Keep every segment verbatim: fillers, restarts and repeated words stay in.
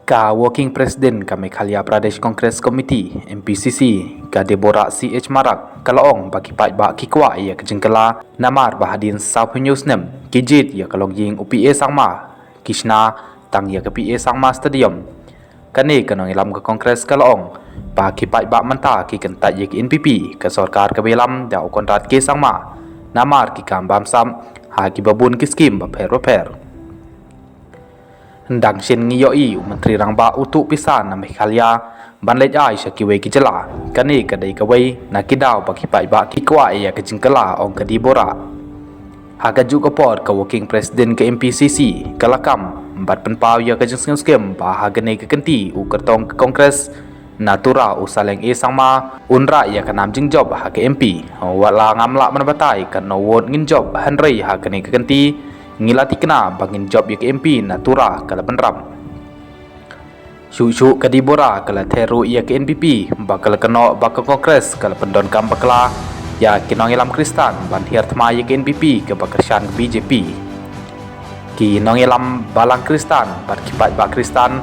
Ka Working President ka Meghalaya Pradesh Congress Committee, M P C C, ka Deborah C H Marak, ka la ong ba ki paidbah ki kwah ïa ka jingkylla, namar ba hadien sawphew hynñiew snem ki jied ïa ka longïing u P A Sangma, ki shna tang ïa ka P A Sangma Stadium. Kane ka nongïalam ka Congress ka la ong ba ki paidbah mynta ki kyntait ïa ka N P P, ka sorkar kaba ïalam da u Conrad K Sangma, namar ki kam bamsap ha kiba bun ki skim bapher bapher. Dang shen ngi ïohi u Myntri Rangbah u tuh pisa na Meghalaya ban leit ai sha kiwei ki jylla. Kane ka dei kawei na ki daw ba ki paidbah ki kwah ïa ka jingkylla, ong ka Deborah. Ha kajuh ka por ka Working President ka M P C C ka la kam bad pynpaw ïa ka jingsngewsih ba ha kane ka kynti u kyrtong ka Congress na Tura u Saleng A Sangma un rah ïa ka nam jingjop ha ka M P. Wat la ngam lah ban batai katno vote ngin jop, hynrei ha kane ka kynti ngi la thikna ba ngin jop ïa ka M P na Tura, ka la pynrap. Shuh shuh ka Deborah ka la ther ruh ïa ka N P P ba ka la kynnoh ba ka Congress ka la pyndonkam bakla ïa ki nongïalam Khristan ban hiar thma ïa ka N P P kaba kyrshan ka B J P. Ki nongïalam balang Khristan bad ki paidbah Khristan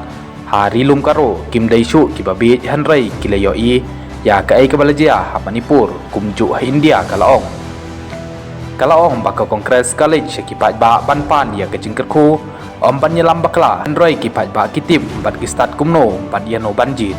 ha Ri Lum Garo kim dei shuh kiba bieit, hynrei ki la ïohi ïa kaei kaba la jia ha Manipur kumjuh ha India, ka la ong. Ka la ong ba ka Congress ka leit sha ki paidbah ban pan ïa ka jingkyrkhu, ym ban ïalam bakla, hynrei ki paidbah ki tip bad ki stad kumno bad ïano ban jied.